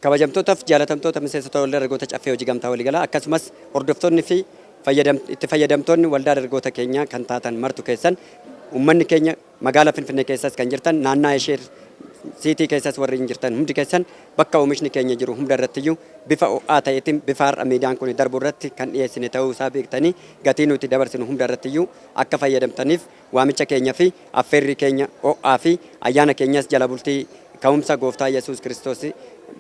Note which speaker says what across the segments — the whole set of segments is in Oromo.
Speaker 1: Kabajamtootaaf jaalatamtoota miseensota waldaa dargaggoota Caffee Hojii Gamtaa Waliigalaa, akkasumas hordoftoonni fi itti fayyadamtoonni waldaa dargaggoota keenyaa kan taatan martu keessan, uummanni keenya magaalaa Finfinnee keessas kan jirtan, naannaa ishee siitii keessas warri hin jirtan hundi keessan, bakka oomishni keenya jiru hunda irrattiyyuu bifa ho'aa ta'eetiin, bifa har'a miidiyaan kun darbu irratti kan dhiyeessine ta'uu isaa beektanii, gatii nuti dabarsinu hunda irrattiyyuu akka fayyadamtaniif waamicha keenya fi affeerrii keenya ho'aa fi ayyaana keenyas jala bultii ka'umsa Gooftaa Yesuus Kiristoos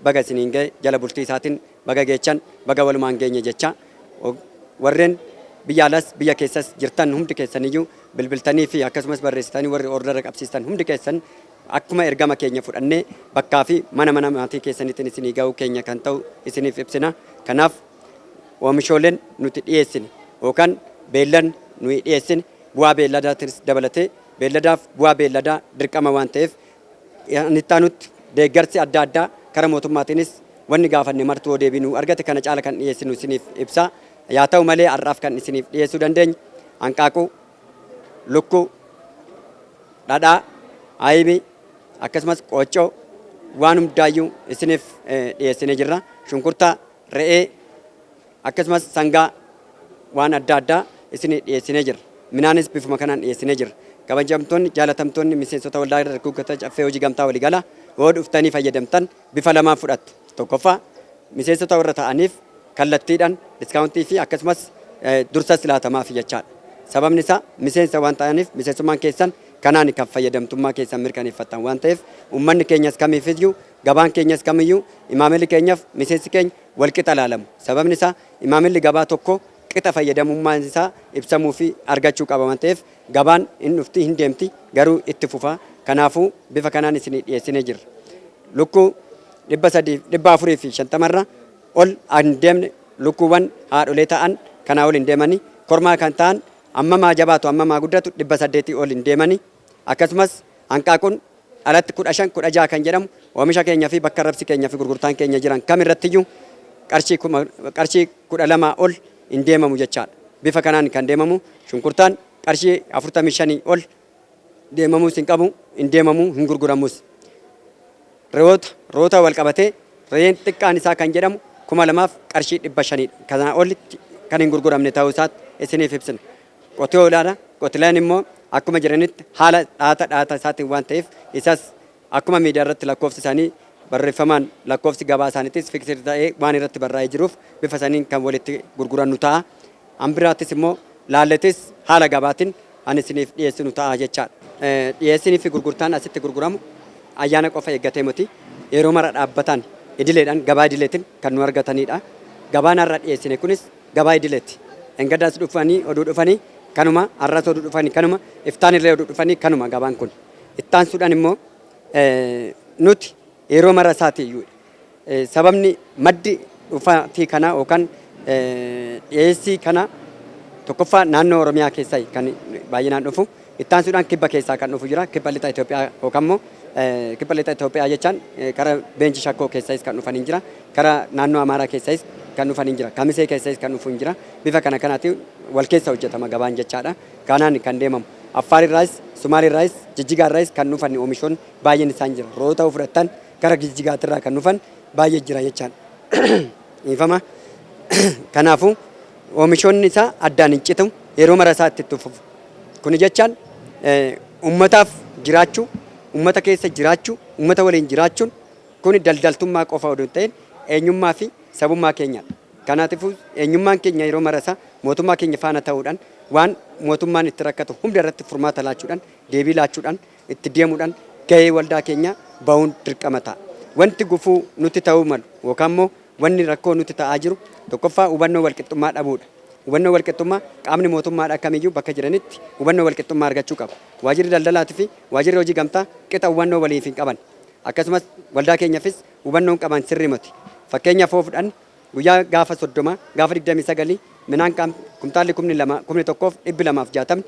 Speaker 1: baga isiniin ga'e, jala bultii isaatiin baga geechan, baga walumaan geenye jecha, warreen biyya alas biyya keessas jirtan hundi keessaniyyuu bilbiltanii fi akkasumas barreessitanii warri order qabsiistan hundi keessan, akkuma ergama keenya fudhannee bakkaa fi mana mana maatii keessaniitiin isinii ga'uu keenya kan ta'u isiniif ibsina. Kanaaf oomishooleen nuti dhiyeessine yookaan beellan nuyi dhiyeessine bu'aa beelladaatis dabalatee, beelladaaf bu'aa beelladaa dirqama waan ta'eef, itti deeggarsi adda addaa kara mootummaatiinis wanni gaafanne martuu yoo deebii nu argate kana caala kan dhiyeessinu isiniif ibsa. Yaa ta'u malee, har'aaf kan isiniif dhiyeessuu dandeenyu hanqaaquu, lukkuu, dhadhaa, ayibii, akkasumas qooccoo waan hundaayyuu isiniif dhiyeessinee jirra. Shunkurtaa, re'ee, akkasumas sangaa waan adda addaa isinii dhiyeessinee jirra. Minaanis bifuma kanaan dhiyeessinee jirra. Kabajamtoonni, jaalatamtoonni miseensota waldaa dargaggoota Caffee Hojii Gamtaa Waliigalaa, yoo dhuftanii fayyadamtan bifa lamaan fudhattu. Tokkoffaa, miseensota warra ta'aniif kallattiidhaan discount fi akkasumas dursas laatamaaf jechaadha. Sababni isaa miseensa waan ta'aniif, miseensummaan keessan kanaan kan fayyadamtummaa keessan mirkaneeffattan waan ta'eef, uummanni keenyas kamiifiyyuu, gabaan keenyas kamiyyuu, imaamilli keenyaaf miseensi keenya walqixa ilaalamu. Sababni isaa imaamilli gabaa tokko qixa fayyadamummaan isaa ibsamuu fi argachuu qaba waan ta'eef, gabaan hin dhufti, hin deemti, garuu itti fufa. Kanaafuu bifa kanaan isinii dhiyeessinee jirra. Lukkuu 300, 450rra ol hin deemne, lukkuuwwan haadholee ta'an kanaa ol hin deemani. Kormaa kan ta'an ammamaa jabaatu, ammamaa guddatu, 800 ol hin deemani. Akkasumas hanqaaquun alatti 15, 16 kan jedhamu oomisha keenya fi bakka rabsi keenya fi gurgurtaan keenya jiran kam irrattiyyuu qarshii 12 ol hin deemamu jechaadha. Bifa kanaan kan deemamu shunkurtaan qarshii 45 ol deemamuus hin qabu, hin deemamu, hin gurguramus. Re'oota wal qabatee re'een xiqqaan isaa kan jedhamu 2000f qarshii 500dha. Kanaa olitti kan hin gurguramne ta'uu isaatti isiniif ibsina. Qotiyoodhaadha. Qotileen immoo akkuma jiranitti haala dhaata dhaata isaatiin waan ta'eef, isas akkuma miidiyaa irratti lakkoofsi isaanii barreeffamaan, lakkoofsi gabaa isaaniitis fixed ta'ee waan irratti barraa'ee jiruuf, bifa saniin kan walitti gurgurannu ta'a. Ambiraattis immoo laalletis haala gabaatiin ani isiniif dhiyeessinu ta'a jechaadha. Dhiyeessinii fi gurgurtaan asitti gurguramu ayyaana qofa eeggatee miti. Yeroo mara dhaabbataan idileedhaan gabaa idileetiin kan nu argatanidha. Gabaan har'a dhiyeessine kunis gabaa idileeti. Engadaas dhufanii oduu dhufanii kanuma, har'as oduu dhufanii kanuma, iftaan illee oduu dhufanii kanuma gabaan kun. Ittaansuudhaan immoo nuti yeroo mara isaati iyyuu sababni maddi dhufaatii kanaa yookaan dhiyeessii kana, tokkoffaa naannoo Oromiyaa keessaa kan baay'inaan dhufu, ittaansuudhaan kibba keessaa kan dhufu jira. Kibba lixa Itoophiyaa yookaan immoo kibba lixa Itoophiyaa jechaan kara Beenchi Shakkoo keessas kan dhufan hin jira, kara naannoo Amaaraa keessas kan dhufan hin jira, Kamisee keessas kan dhufu hin jira. Bifa kana kanaatiin wal keessa hojjetama gabaan jechaadha. Kanaan kan deemamu Affaar irraas, Sumaalee irraas, Jijjigaa irraas kan dhufan oomishoonni baay'een isaan jira. Roota fudhattan gara Jijjigaatirraa kan dhufan baay'ee jira jechaadha. Dhiifama. Kanaafuu oomishoonni isaa addaan hin citu, yeroo mara isaa itti fufu. Kuni jechaan ummataaf jiraachuu, ummata keessa jiraachuu, ummata waliin jiraachuun kuni daldaltummaa qofa odoo hin ta'in eenyummaa fi sabummaa keenyadha. Kanaafuu eenyummaan keenya yeroo mara isaa mootummaa keenya faana ta'uudhaan, waan mootummaan itti rakkatu hunda irratti furmaata laachuudhaan, deebii laachuudhaan, itti deemuudhaan gahee waldaa keenya bahuun dirqama ta'a. Wanti gufuu nutti ta'uu malu yookaan immoo wanni rakkoo nutti ta'aa jiru, tokkoffaa hubannoo walqixxummaa dhabuudha. Hubannoo walqixxummaa, qaamni mootummaadha kamiyyuu bakka jiranitti hubannoo walqixxummaa argachuu qaba. Waajirri daldalaatii fi waajirri hojii gamtaa qixa hubannoo waliif hin qaban. Akkasumas waldaa keenyaafis hubannoon qaban sirrii miti. Fakkeenyaaf yoo fudhanne, guyyaa gaafa 30, gaafa 29 midhaan kumtaalli 2000, 1260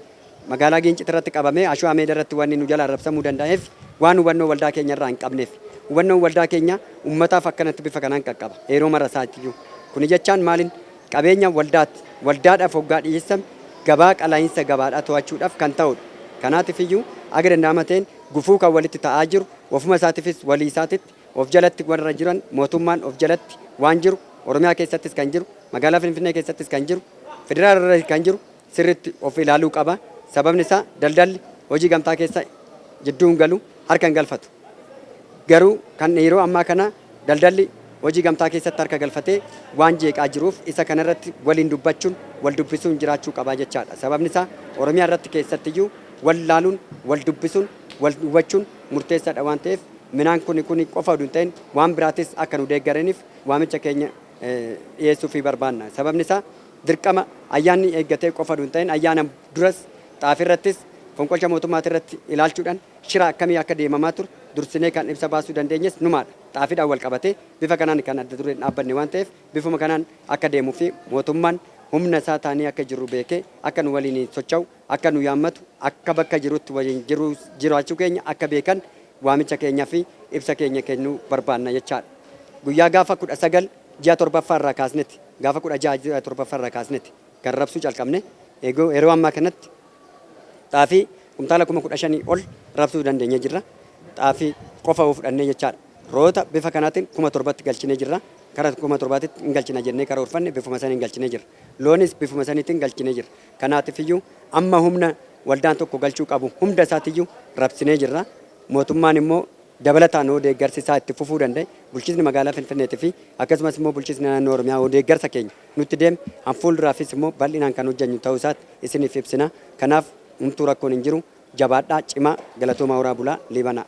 Speaker 1: magaalaa Giincit irratti qabamee Ashwaa Meeda irratti wanni nu jalaa rabsamuu danda'eef waan hubannoo waldaa keenya irraa hin qabneef. Hubannoon waldaa keenya ummataaf akkanatti bifa kanaan qaqqaba yeroo mara isaatiyyuu. Kuni jechaan maalin qabeenya waldaatti waldaadhaaf hoggaa dhiyeessame gabaa qalaa'insa gabaadhaa to'achuudhaaf kan ta'udha. Kanaatiif iyyuu aga danda'ama ta'een gufuu kan walitti ta'aa jiru ofuma isaatiifis walii isaatitti Of jalatti warra jiran, mootummaan of jalatti waan jiru, Oromiyaa keessattis kan jiru, magaalaa Finfinnee keessattis kan jiru, federaala irra kan jiru sirriitti of ilaaluu qaba. Sababni isaa daldalli hojii gamtaa keessa jidduu hin galu, harka hin galfatu. Garuu kan yeroo ammaa kana daldalli hojii gamtaa keessatti harka galfatee waan jeeqaa jiruuf, isa kanarratti waliin dubbachuun, wal dubbisuun jiraachuu qabaa jechaadha. Sababni isaa Oromiyaa irratti keessattiyyuu wal laaluun, wal dubbisuun, wal hubachuun murteessaadha waan ta'eef, minaan kuni kuni qofa oduu hin ta'in waan biraatis akka nu deeggaraniif waamicha keenya dhiyeessuu fi barbaanna. Sababni isaa dirqama ayyaanni eeggatee qofa oduu hin ta'in, ayyaana duras xaafii irrattis fonqolcha mootummaati irratti ilaalchuudhaan shira akkamii akka deemamaa ture dursinee kan ibsa baasuu dandeenyes numaadha. Xaafiidhaan wal qabatee bifa kanaan kan adda dureen dhaabbanne waan ta'eef, bifuma kanaan akka deemuu fi mootummaan humna isaa taanii akka jirru beekee akka nu waliin socho'u, akka nu yaammatu, akka bakka jirutti waliin jiru jiraachuu keenya akka beekan waamicha keenyaa fi ibsa keenya kennuu barbaanna jechaadha. Guyyaa gaafa 19 ji'a torbaffaa irraa kaasnetti, gaafa 16 ji'a torbaffaa irraa kaasnetti kan rabsuu calqabne. Yeroo ammaa kanatti xaafii kumtaala 15,000 ol rabsuu dandeenye jirra. Xaafii qofa yoo fudhannee jechaadha. Roota bifa kanaatiin 7,000tti galchinee jirra. Kara 7,000tti hin galchina jennee karoorfanne, bifuma saniin galchinee jirra. Loonis bifuma saniitiin galchinee jirra. Kanaatifiyyuu amma humna waldaan tokko galchuu qabu hunda isaatiyyuu rabsinee jirra. Mootummaan immoo dabalataan yoo deeggarsi isaa itti fufuu danda'e, bulchiinsi magaalaa Finfinneetii fi akkasumas immoo bulchiinsi naannoo Oromiyaa yoo deeggarsa keenya nutti deeme, han fuulduraafis immoo bal'inaan kan hojjennu ta'uu isaatti isiniif ibsina. Kanaaf humtuu rakkoon hin jiru. Jabaadhaa, cimaa, galatoomaa, horaa bulaa, liibanaa.